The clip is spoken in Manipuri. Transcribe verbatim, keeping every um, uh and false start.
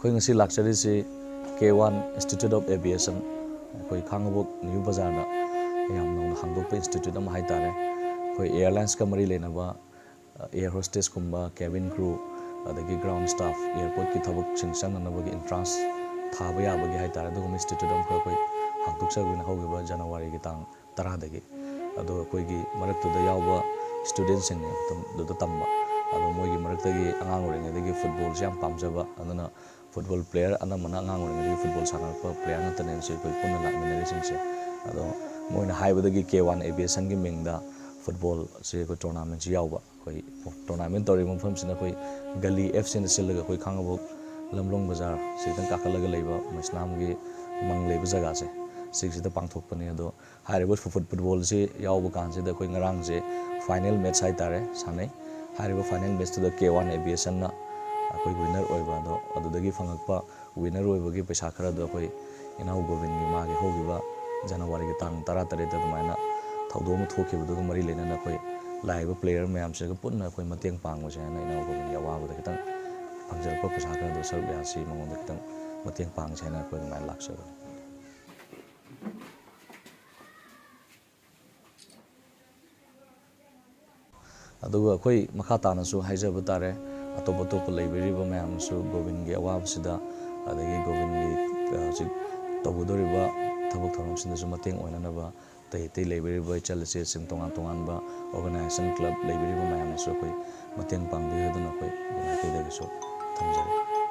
ꯑꯩꯈꯣꯏ ꯉꯁꯤ ꯂꯥꯛꯆꯔꯤꯁꯤ K one Institute of Aviation, ꯑꯩꯈꯣꯏ ꯈꯥꯡꯉꯕꯣꯛ ꯅ꯭ꯌꯨ ꯕꯖꯥꯔꯗ ꯌꯥꯝ ꯅꯧꯅ ꯍꯥꯡꯗꯣꯛꯄ institute ꯑꯃ ꯍꯥꯏꯇꯥꯔꯦ꯫ ꯑꯩꯈꯣꯏ airlinesꯀ ꯃꯔꯤ ꯂꯩꯅꯕ, air hostessꯀꯨꯝꯕ, cabin crew, ꯑꯗꯒꯤ ground staff, airportꯀꯤ ꯊꯕꯛꯁꯤꯡ ꯆꯪꯅꯅꯕꯒꯤ entrance ꯊꯥꯕ ꯌꯥꯕꯒꯤ ꯍꯥꯏꯇꯥꯔꯦ, ꯑꯗꯨꯒꯨꯝꯕ institute ꯑꯃꯈꯛ ꯑꯩꯈꯣꯏ ꯍꯥꯡꯗꯣꯛꯆꯕꯅ ꯍꯧꯈꯤꯕ ꯖꯅꯋꯥꯔꯤꯒꯤ ꯇꯥꯡ ꯇꯔꯥꯗꯒꯤ꯫ ꯑꯗꯣ ꯑꯩꯈꯣꯏꯒꯤ ꯃꯔꯛꯇꯨꯗ ꯌꯥꯎꯕ studentꯁꯤꯡꯅꯤ ꯃꯇꯝꯗꯨꯗ ꯇꯝꯕ꯫ ꯑꯗꯣ ꯃꯣꯏꯒꯤ ꯃꯔꯛꯇꯒꯤ ꯑꯉꯥꯡ ꯑꯣꯏꯔꯤꯉꯩꯗꯒꯤ footballꯁꯦ ꯌꯥꯝ ꯄꯥꯝꯖꯕ, ꯑꯗꯨꯅ football player ꯑꯅꯝꯕꯅ ꯑꯉꯥꯡ ꯑꯣꯏꯔꯤꯉꯩꯗꯒꯤ football ꯁꯥꯟꯅꯔꯛꯄ player ꯉꯥꯛꯇꯅꯦꯕ ꯁꯤ ꯑꯩꯈꯣꯏ ꯄꯨꯟꯅ ꯂꯥꯛꯃꯤꯟꯅꯔꯤꯁꯤꯡꯁꯦ꯫ ꯑꯗꯣ ꯃꯣꯏꯅ ꯍꯥꯏꯕꯗꯒꯤ K one Aviationꯒꯤ ꯃꯤꯡꯗ footballꯁꯦ ꯑꯩꯈꯣꯏ tournamentꯁꯤ ꯌꯥꯎꯕ꯫ ꯑꯩꯈꯣꯏ tournament ꯇꯧꯔꯤꯕ ꯃꯐꯝꯁꯤꯅ ꯑꯩꯈꯣꯏ ꯒꯂꯤ F Cꯅ ꯁꯤꯜꯂꯒ ꯑꯩꯈꯣꯏ ꯈꯥꯡꯉꯕꯣꯛ ꯂꯝꯂꯣꯡ ꯕꯖꯥꯔ ꯁꯤꯗꯪ ꯀꯥꯈꯠꯂꯒ ꯂꯩꯕ ꯃꯩꯁꯅꯥꯝꯒꯤ ꯃꯪ ꯂꯩꯕ ꯖꯒꯥꯁꯦ, ꯁꯤꯒꯤꯁꯤꯗ ꯄꯥꯡꯊꯣꯛꯄꯅꯤ꯫ ꯑꯗꯣ ꯍꯥꯏꯔꯤꯕ ꯐꯨ-, ꯐꯨꯠ-, footballꯁꯤ ꯌꯥꯎꯕ ꯀꯥꯟꯁꯤꯗ ꯑꯩꯈꯣꯏ ꯉꯔꯥꯡꯁꯦ final match ꯍꯥꯏꯇꯥꯔꯦ, ꯁꯥꯟꯅꯩ꯫ ꯍꯥꯏꯔꯤꯕ final matchꯇꯨꯗ K one Aviationꯅ ꯑꯩꯈꯣꯏ winner ꯑꯣꯏꯕ, ꯑꯗꯣ ꯑꯗꯨꯗꯒꯤ ꯐꯪꯉꯛꯄ winner ꯑꯣꯏꯕꯒꯤ ꯄꯩꯁꯥ ꯈꯔꯗꯣ ꯑꯩꯈꯣꯏ ꯏꯅꯥꯎ ꯒꯣꯕꯤꯟꯒꯤ ꯃꯥꯒꯤ ꯍꯧꯈꯤꯕ ꯖꯅꯋꯥꯔꯤꯒꯤ ꯇꯥꯡ ꯇꯔꯥꯇꯔꯦꯠꯇ ꯑꯗꯨꯃꯥꯏꯅ ꯊꯧꯗꯣꯛ ꯑꯃ ꯊꯣꯛꯈꯤꯕꯗꯨꯒ ꯃꯔꯤ ꯂꯩꯅꯅ ꯑꯩꯈꯣꯏ ꯂꯥꯛꯏꯕ player ꯃꯌꯥꯝꯁꯤꯒ ꯄꯨꯟꯅ ꯑꯩꯈꯣꯏ ꯃꯇꯦꯡ ꯄꯥꯡꯕꯁꯦ ꯍꯥꯏꯅ ꯏꯅꯥꯎ ꯒꯣꯕꯤꯟꯒꯤ ꯑꯋꯥꯕꯗ ꯈꯤꯇꯪ ꯐꯪꯖꯔꯛꯄ ꯄꯩꯁꯥ ꯈꯔꯗꯣ ꯁꯔꯨꯛ ꯌꯥꯁꯤ ꯃꯉꯣꯟꯗ ꯈꯤꯇꯪ ꯃꯇꯦꯡ ꯄꯥꯡꯁꯦ ꯍꯥꯏꯅ ꯑꯩꯈꯣꯏ ꯑꯗꯨꯃꯥꯏꯅ ꯂꯥꯛꯆꯕꯅꯤ꯫ ꯑꯗꯨꯒ ꯑꯩꯈꯣꯏ ꯃꯈꯥ ꯇꯥꯅꯁꯨ ꯍꯥꯏꯖꯕ ꯇꯥꯔꯦ, ꯑꯇꯣꯞ ꯑꯇꯣꯞꯄ ꯂꯩꯕꯤꯔꯤꯕ ꯃꯌꯥꯝꯅꯁꯨ ꯒꯣꯕꯤꯟꯒꯤ ꯑꯋꯥꯕꯁꯤꯗ, ꯑꯗꯒꯤ ꯒꯣꯕꯤꯟꯒꯤ, ꯑ, ꯍꯧꯖꯤꯛ ꯇꯧꯒꯗꯧꯔꯤꯕ ꯊꯕꯛ ꯊꯧꯔꯝꯁꯤꯡꯗꯁꯨ ꯃꯇꯦꯡ ꯑꯣꯏꯅꯅꯕ ꯑꯇꯩ ꯑꯇꯩ ꯂꯩꯕꯤꯔꯤꯕ ꯏꯆꯜ ꯏꯆꯦꯁꯤꯡ, ꯇꯣꯉꯥꯟ ꯇꯣꯉꯥꯟꯕ organization club ꯂꯩꯕꯤꯔꯤꯕ ꯃꯌꯥꯝꯅꯁꯨ ꯑꯩꯈꯣꯏ ꯃꯇꯦꯡ ꯄꯥꯡꯕꯤꯌꯨ ꯍꯥꯏꯗꯨꯅ ꯑꯩꯈꯣꯏ ꯃꯥꯏꯀꯩꯗꯒꯤꯁꯨ ꯊꯝꯖꯔꯤ꯫